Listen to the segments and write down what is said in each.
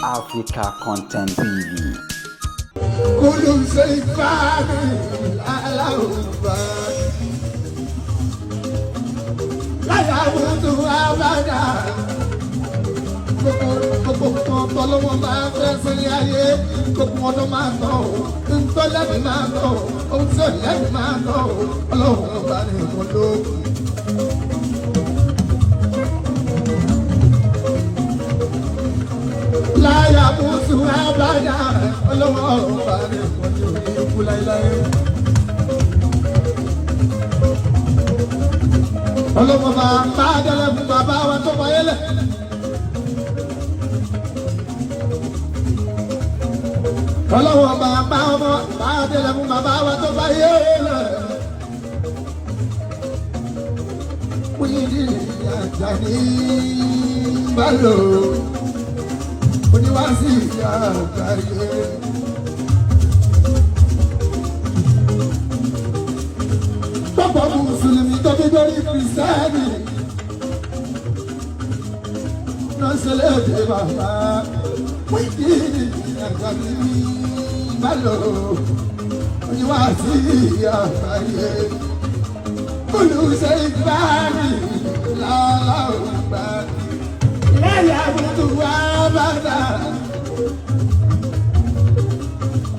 Africa Content TV. Kulu ṣèǹfààní aláwùbá. Láyà àbùtù àbádà. Gbogbo gbogbo nǹkan tọ́lọ́wọ́ máa fẹ́ sílé ayé. Gbogbo ọdún máa tọ̀ ọ́. Ntọ́lẹ́bí máa tọ̀ ọ́. Ohun tí ọ̀lẹ́bí máa tọ̀ ọ́. Ọlọ́run ọba ni mo lóògùn. Láyà àbùtù àbádà. Ọlọ́run ọba ni mo lóògùn. Ikú láéláé. Ọlọ́run ọba máa dẹ́lẹ̀ fún bàbá wa tó wáyé lẹ̀. Ọlọ́wọ́ bàbá ọmọ bá délẹ̀ fún bàbá wa tó bá yé lẹ̀. Muyideen Ajani Bello oníwàásí àgbáyé. Gbogbo Mùsùlùmí tó fi dórí Kìrìsìtẹ́nì náà ṣe léde bàbá. Muyideen Ajani Bello oníwàásí àgbáyé. Olùṣe ìgbàanì lọ́lọ́gbà lẹ́yìn àbùtù wà bàtà.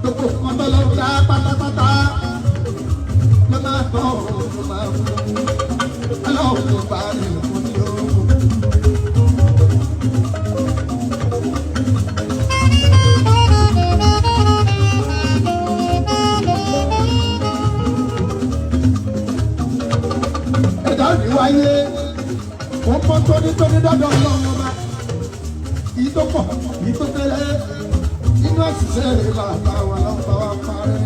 Gbogbo kan tó lọ dá pátápátá ló máa tọ́ ló máa fún. Ọlọ́run bá ní fún ní ogun. Ẹ̀dá òní wáyé wọ́n mọ́ tónítóní dọ́dọ̀ ọlọ́run ọba. Èyí tó pọ̀, èyí tó kéré, inú àṣìṣe bàbá wa lọ́pàá wa parẹ́.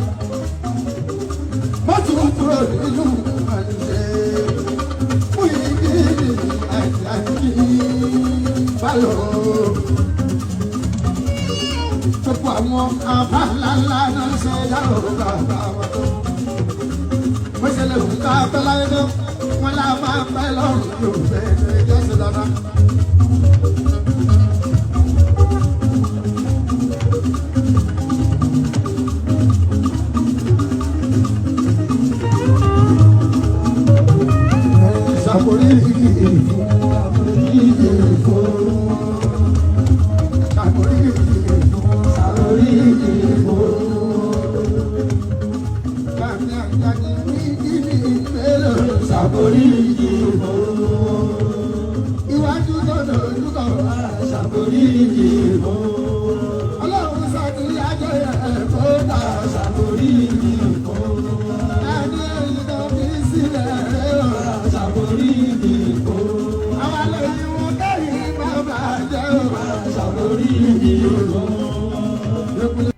Mọ́tò kúrò nínú àṣìṣe. Muyideen Ajani Bello. Gbogbo àwọn àbá ńláńlá náà ṣe yàrá bàbá wa tó. Bó ṣe lè wù ká pẹ́ láyé tó, wọ́n lá máa pẹ́ lọ́rùn yóò bẹ̀rẹ̀ jọ́sìn dáadáa. Iwájú tọ̀dọ̀ ojúkọ̀ ṣàforíjì fún. Ọlọ́run ṣàtúnyàjọ ẹ̀kọ́ ta ṣàforíjì fún. Ẹni èyí tó fi sílẹ̀ rẹ̀ ó ṣàforíjì fún. Àwọn àlejò wọn kẹ́yìn má bàjẹ́ ó ṣàforíjì fún.